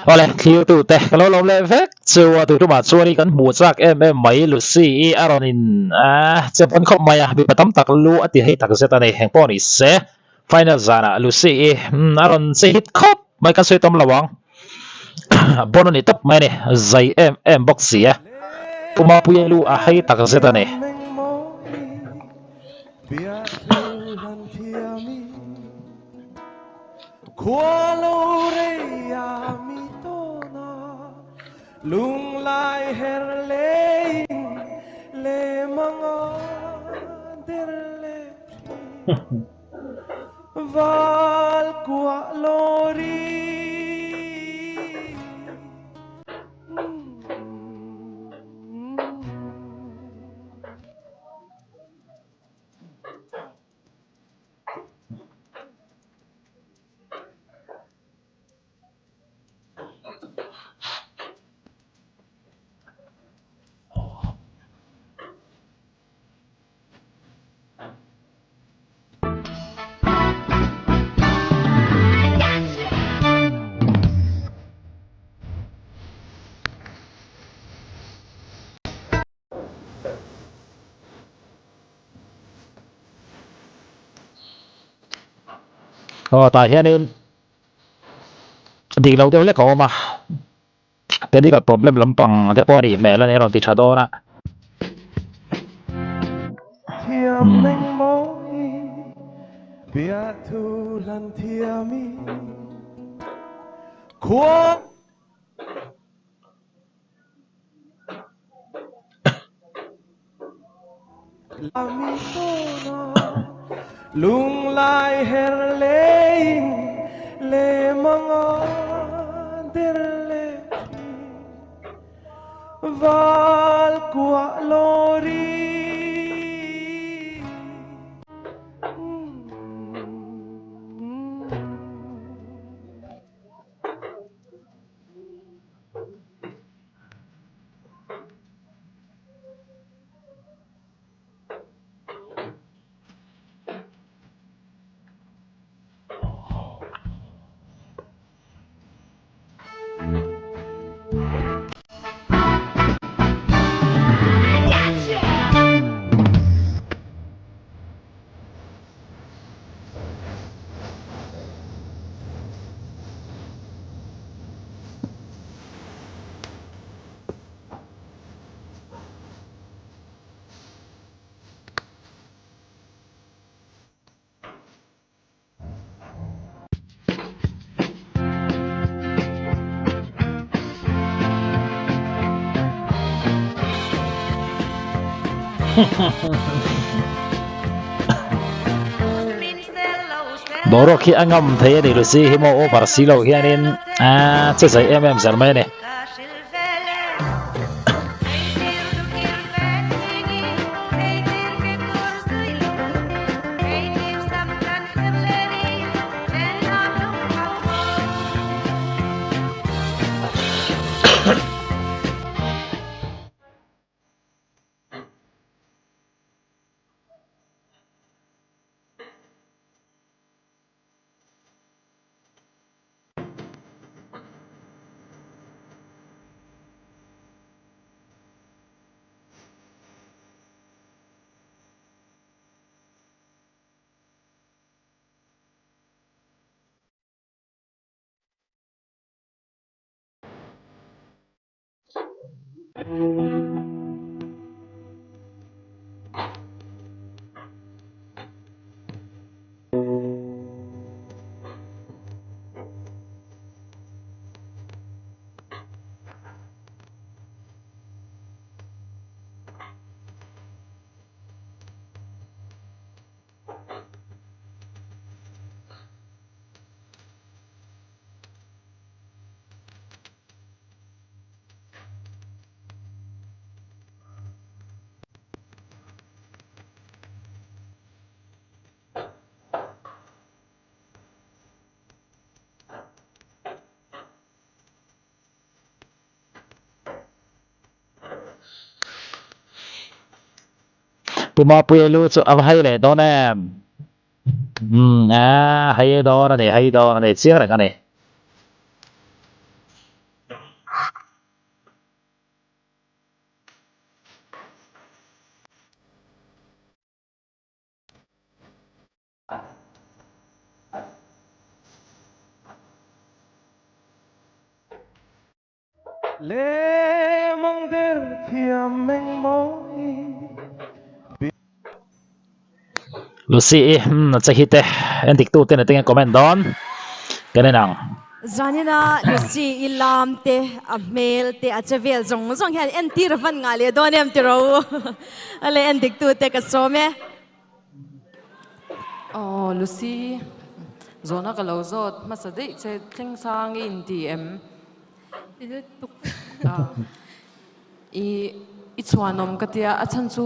Awle, thlirtute ka lo lawm leh vek chu a tuitumah chuan i kan hmuh chak em em mai Lucy i a rawn in che pawn khawp mai a, mipa tam tak lu a ti hei tak zet a ni. Eng pawh ni se, final zanah Lucy i a rawn che hit khawp mai kan sawi tam lo ang. Bon a ni tawp mai a ni, zai em em bawk si a, Pu Mapuia lu a hei tak zet a ni. Aw tah hianin dik lo deuh lek a awm a technical problem lampang te pawh a nih hmel a ni a rawn ti tha dawn a. Boruak hi a ngam thei a ni Lucy hi maw over si lo hianin aaa che zai em em zel mai a ni. Pu Mapuia lu chu a va hei leh dawn em? Umm a hei dawn a ni, hei dawn a ni, chiang reng a ni. Lemang der thiam engmawi. Lucy i a che hi te en dik tu ten a tinge comment dawn kan en ang. Zanina Lucy i lam te a hmel te a che vel zawng zawng hian entir a van ngah leh dawn em tiro u a leh en dik tu te ka sawm e. Aw Lucy zawhna ka lo zawt hmasa daih che thleng sang i inti em? Ti lutuk. I i chhuanawm ka tia, a chhan chu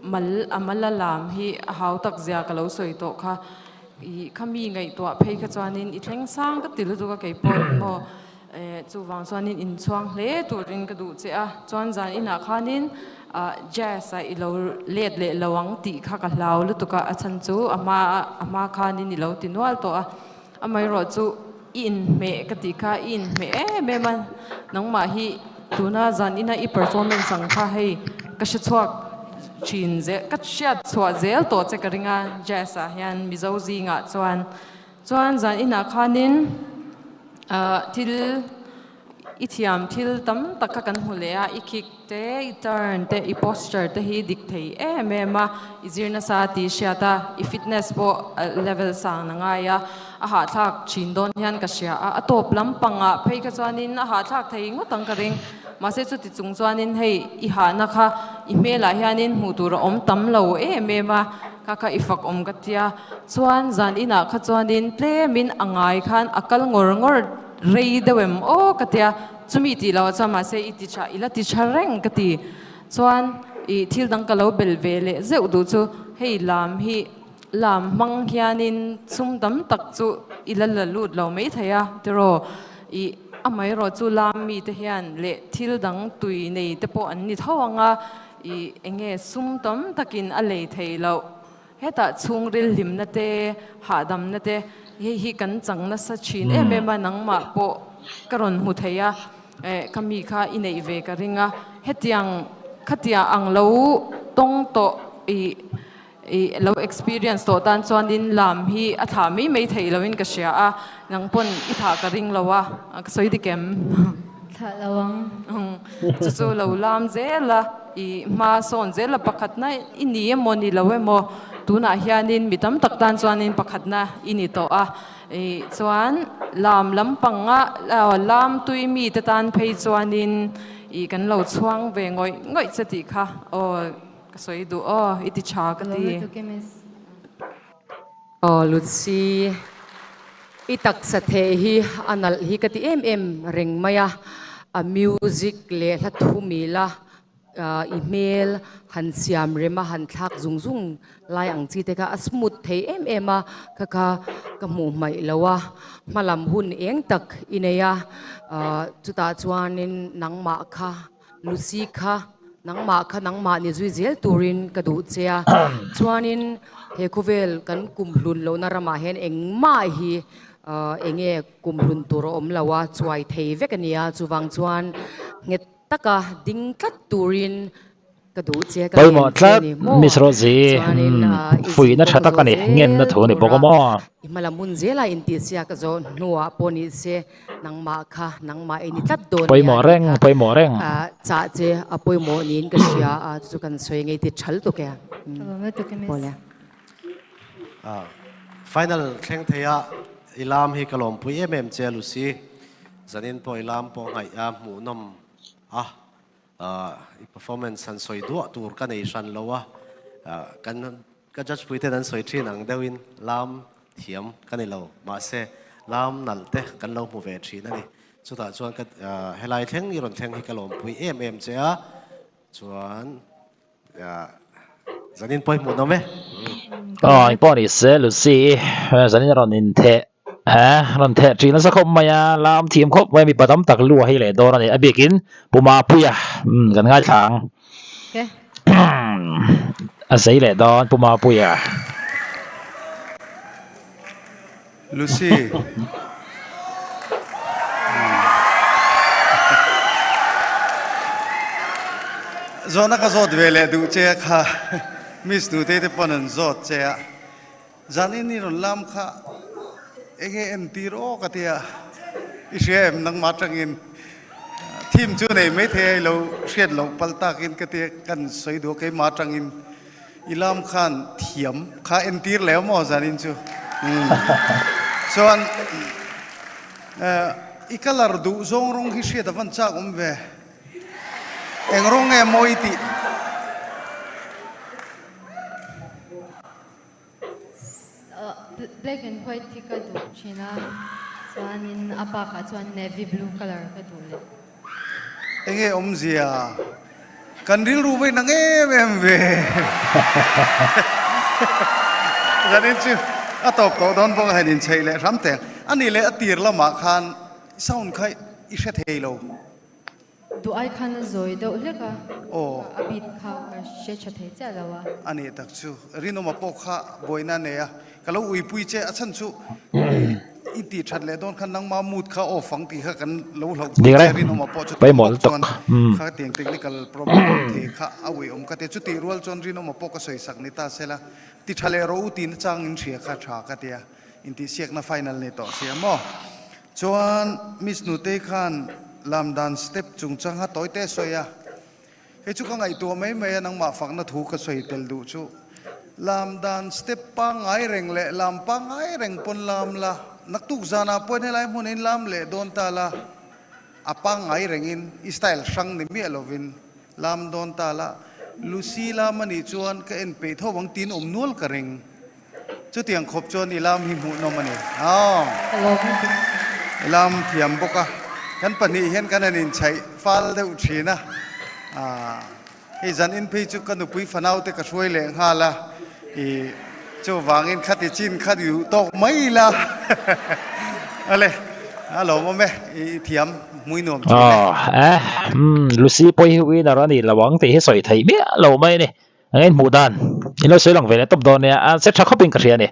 mal a mal a lam hi a hau tak zia ka lo sawi tawh kha. I kha mi ngaihtuah phei kha chuanin i thleng sang ka ti lutuk a kei pawh maw eh chuvang chuanin inchhuang hle turin ka duh che a. Chuan zan inah khanin ah jazz ah i lo let leh lo ang tih kha ka hlau lutuk a, a chhan chu a hma a hma khanin i lo ti nual tawh a. Amaherawh chu i inhmeh ka tih kha i inhmeh em em a, nangmah hi tuna zan ina i performance ang kha hei ka hre chhuak thin zel, ka hriat chhuah zel tawh che ka ring a jazz ah hian Mizo zingah chuan. Chuan zan inah khanin ah thil I thiam thil tam tak kha kan hmu leh a, i kick te, i turn te, i posture te hi dik thei em em a, i zir nasa tih hriat a, i fitness pawh level sang na ngai a, a hahthlak thin dawn hian ka hria a, a tawp lampangah phei kha chuanin a hahthlak thei ngawt ang ka ring, mahse chuti chung chuanin hei i hahna kha i hmelah hianin hmuh tur a awm tam lo em em a, kha kha i fak awm ka tia, chuan zan inah kha chuanin tlemin a ngai khan a kal ngawr ngawr. Rei deuh em aw ka tia, chumi tih loh ah chuan mahse i ti tha, i la ti tha reng ka ti. Chuan i thil dang ka lo bel ve leh zeuh duh chu hei lam hi lam hmang hianin sum tam tak chu i la la lut lo mai thei a tiraw. I amaherawh chu lam mite hian leh thil dang tui nei te pawh an ni tho ang a, i enge sum tam takin a lei theih loh. Hetah chhungril hlimna te, hahdamna te hei hi kan chang nasa thin em em a, nangmah pawh ka rawn hmu thei a, eh ka mi kha i neih ve ka ring a, hetiang khatiang ang lo tawng tawh ih ih lo experience tawh tan chuanin lam hi a thlah mai mai theih loin ka hria a, nang pawn i thlah ka ring lo a, ka sawi dik em? Thlah lo ang. Chu chu lo lam zel a. I hma sawn zela pakhatna i ni emaw ni lo emaw tunah hianin mi tam tak tan chuanin pakhatna i ni tawh a, ih chuan lam lampanga lam tui mite tan phei chuanin ih kan lo chhuang ve ngawih ngawih che tih kha aw ka sawi duh aw i ti tha ka ti. Aw Lucy, i taksa theh hi a nalh hi ka ti em em reng mai a, a music leh hla thu mila i hmel han siam rem a han thlak zung zung lai ang chi te kha a smooth thei em em a, kha kha ka hmuh hmaih lo a, hma lam hun eng tak i nei a, chutah chuanin nangmah kha Lucy kha nangmah kha nangmah ni zui zel turin ka duh che a, chuanin he khawvel kan kumhlun lohna ramah hian engmah hi eng nge kumhlun tur a awm lo a, chuai thei vek a nia, chuvang chuan nghet taka ding tlat turin ka duh che a, ka Pawimawh ngen che a tlat ni maw? Miss Rosie, Chuanin i zin fuihna pawh tha ka tak zawh a ni, ngenna zel thu a ni bawk tura a maw? i hma lam hun zela intihsiak ka zawh hnuah pawh ni se Nangmah kha nangmah i ni tlat dawn nia Pawimawh tih reng, kha pawimawh reng. Chah che a pawimawh niin ka hria a, chu chu kan sawi ngei ti thal tuk e. Pawle. Final thleng thei a i lam hi ka lawmpui em em che Lucy. Zanin pawh i lam pawh ngaih a hmuhnawm a, i performance han sawi duah tur ka nei hran lo a, kan Ka judge pui ten an sawi thin ang deuhin lam thiam ka ni lo, mahse lam nalh te kan lo hmu ve thin a ni. Chutah chuan ka helai thleng i rawn thleng hi ka lawmpui em em che a, chuan zanin pawh i hmuh nawm e. Aw engpawh ni se Lucy i zanin a rawn intheh rawn theh thin nasa khawp mai a, lam thiam khawp mai a mipa tam tak lu a hei leh dawn a ni, a bikin Pu Mapuia kan ngaithla ang. A zei leh dawn Pu Mapuia. Lucy. Zawhna ka zawt ve leh duh che kha Miss Nutei te pawn an zawt che a, zanin i rawn lam kha enge entir aw ka tia i hria em nangmah atangin. Theme chu nei maithei a i lo hriat loh palh takin ka tia kan sawi duh a keimah atangin i lam khan thiam kha entir leh maw zanin chu. Chuan i colour duh zawng rawng hi hriat a van chak awm ve. Eng rawng nge mawi tih? Black and white hi ka duh thin a, chuanin a bakah chuan navy blue colour ka duh leh. Enge awmzia? Kan rilru vei nang em em ve. Zanin chu a tawp tawh dawn bawk a han inchheih leh hram teng. A nih leh a tir lamah khan sound kha i hre thei lo. Duh ai khan a zawi deuh hlek a, a beat kha ka hre tha thei chiah lo a. A nih tak chu, Rinawma pawh kha buaina a nei a, ka lo uipui che, a chhan chu i tih that leh dawn khan nangma mood kha off ang tih kha kan lo hlauhpui che, Rinawma pawh chu tih bawk chuan kha tiang technical problem awm thei kha a uiawm ka ti a, chutih rual chuan Rinawma pawh ka sawi sak ni ta sela, ti tha leh rawh u tih nachang in hria kha tha ka ti a, intihsiakna final ni tawh sia maw. Chuan Miss Nutei khan lam dan step chungchang kha tawi te a sawi a, hei chu ka ngaihtuah mai mai a nangmah fakna thu ka sawi tel duh chu lam dan step pangngai reng leh lam pangngai reng pawn lam la, naktuk zanah pawhin helai hmunin lam leh dawn ta la, a pangngai rengin i style hrang ni miah lovin lam dawn ta la, Lucy lam a nih chuan ka en peih tho ang tiin awm nual ka ring. Chutiang khawp chuan i lam hi hmuhnawm a ni. Aww. I lam thiam bawk a. Kan pahnih hian kan han inchhaih fal deuh thin a. Aaa. Hei zan in phei chu ka nupui fanau te ka hruai leh nghal a. I chuvangin khati chin kha duh tawk mai ila. Ale. A lawmawm e. I thiam hmui nuam thin e. Aww. Eh. Umm. Lucy pawh hi winner a ni lo ang tih hi sawi theih miah lo mai a ni. Eng in hmuh dan? In lo sawi lang ve leh tawp dawn nia. A che tha khawpin ka hria a ni.